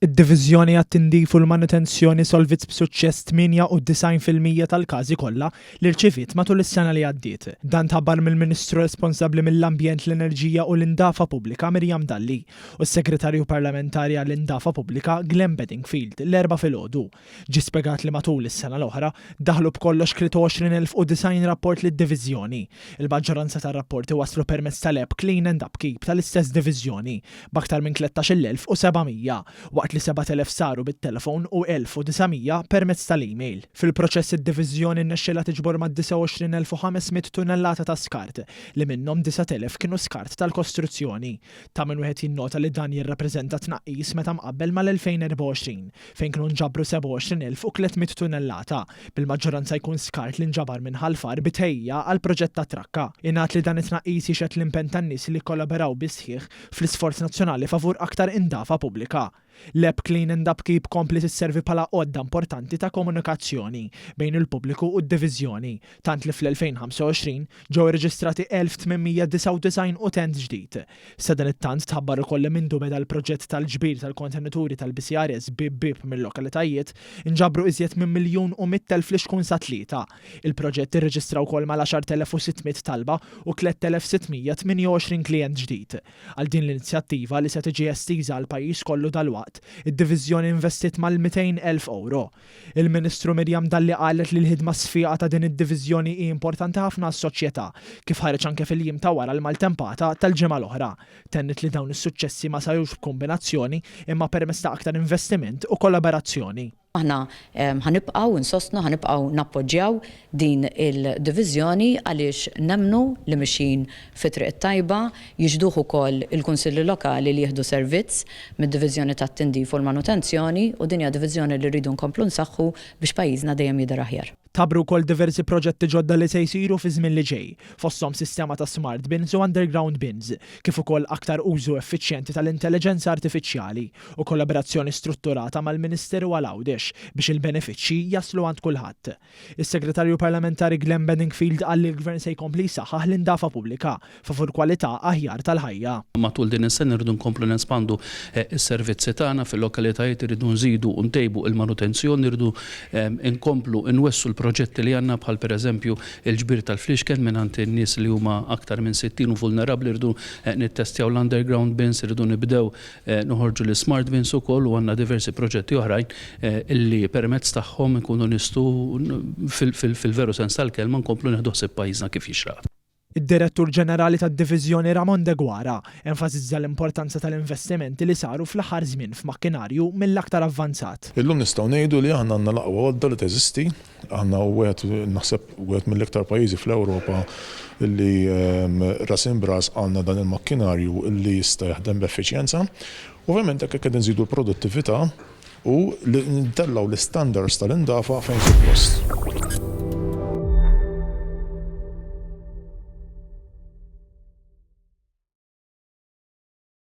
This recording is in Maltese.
Id-Diviżjoni għat-Tindif u l-Manutenzjoni solviet b'suċċess 98% tal-każi kollha li rċiviet matul is-sena li għaddiet. Dan tħabbar mill-Ministru responsabbli mill-Ambjent, l-Enerġija u l-Indafa Pubblika Miriam Dalli u s-Segretarju Parlamentari għall-Indafa Pubblika Glenn Bedingfield l-Erbgħa filgħodu. Ġie spjegat li matul is-sena l-oħra daħlu b'kollox 23,090 rapport lid-Diviżjoni. Il-maġġoranza tar-rapporti waslu permezz tal-app Clean and Upkeep tal-istess diviżjoni, b'aktar minn 13,700, waqt li 7,000 saru bit-telefon u 1,900 permezz tal-email. Fil-proċess id-diviżjoni rnexxielha tiġbor mad-29,500 tunnellata ta' skart, li minnhom 9,000 kienu skart tal-kostruzzjoni. Ta' min wieħed jinnota li dan jirrappreżenta tnaqqis meta mqabbel mal-2024, fejn kienu nġabru 27,300 tunnellata, bil-maġġoranza jkun skart li nġabar minn Ħal Far bi tħejjija għall-proġett tat-trakka. Ingħad li dan it-tnaqqis jixhed l-impenn tan-nies li jikkollaboraw bis-sħiħ fl-isforz nazzjonali favur aktar indafa pubblika. L-app Clean and Upkeep kompliet isservi bħala għodda importanti ta' komunikazzjoni bejn il-pubbliku u d-diviżjoni, tant li fl-2025 ġew irreġistrati 1,899 utent ġdid. Sadanittant tħabbar ukoll li mindu beda l-proġett tal-ġbir tal-kontenituri tal-BCRS bieb bieb mil-lokalitajiet, inġabru iżjed minn 1,100,000 flixkun sa tlieta. Il-proġett irreġistra wkoll mal-10,600 talba u 3,628 klijent ġdid. Għal din l-inizjattiva, li se tiġi estiża għall-pajjiż kollu dalwaqt, id-diviżjoni investiet mal-200,000 ewro. Il-Ministru Miriam Dalli qalet li l-ħidma sfiqa ta' din id-diviżjoni hi importanti ħafna għas-soċjetà, kif ħareġ anke fil-jiem ta' wara l-maltempata tal-ġimgħa l-oħra. Tenniet li dawn is-suċċessi ma sarux b'kumbinazzjoni imma permezz ta' aktar investiment u kollaborazzjoni. Aħna ħa nibqgħu nsostnu, ħa nibqgħu nappoġġjaw din il-diviżjoni għaliex nemmnu li mixjin fit-triq it-tajba, jixhduh ukoll il-Kunsilli Lokali li jieħdu servizz mid-Diviżjoni tat-Tindif u l-Manutenzjoni u din hija diviżjoni li rridu nkomplu nsaħħu biex pajjiżna dejjem jidher aħjar. Tħabbru wkoll diversi proġetti ġodda li se jsiru fiż-żmien li ġej, fosthom sistema ta' smart bins u underground bins, kif ukoll aktar użu effiċjenti tal-intelliġenza artifiċjali u kollaborazzjoni strutturata mal-Ministeru għal Għawdex biex il-benefiċċji jaslu għand kulħadd. Is-Segretarju Parlamentari Glenn Bedingfield qal li l-Gvern se jkompli jsaħħaħ l-indafa pubblika favur kwalità aħjar tal-ħajja. Matul din is-sena rridu nkomplu nespandu s-servizzi tagħna fil-lokalitajiet, irridu nżidu u ntejbu l-manutenzjoni, irridu nkomplu nwessu l-proġetti li għandna bħal pereżempju l-ġbir tal-fliexken mingħand in-nies li huma aktar minn 60 u vulnerabbli, irridu nittestjaw l-underground bins, irridu nibdew Noħorġu l-ismart bins ukoll u għandna diversi proġetti oħrajn illi permezz tagħhom inkunu nistgħu fil-veru sens tal-kelma nkomplu nieħdu ħsieb pajjiżna kif jixraq. Id-Direttur Ġenerali tad-Diviżjoni Ramon Deguara enfasizza l-importanza tal-investimenti li saru fl-aħħar żmien f'makkinarju mill-aktar avvanzat. Illum nistgħu ngħidu li aħna għandna l-aqwa għodda li teżisti Aħna wieħed, naħseb, wieħed mill-iktar pajjiżi fl-Ewropa li ras imb'ras għandna dan il-makkinarju li jista' jaħdem b'effiċjenza. Ovvjament hekk qegħdin nżidu l-produttività u li ntellgħu l-istandards tal-indafa fejn suppost.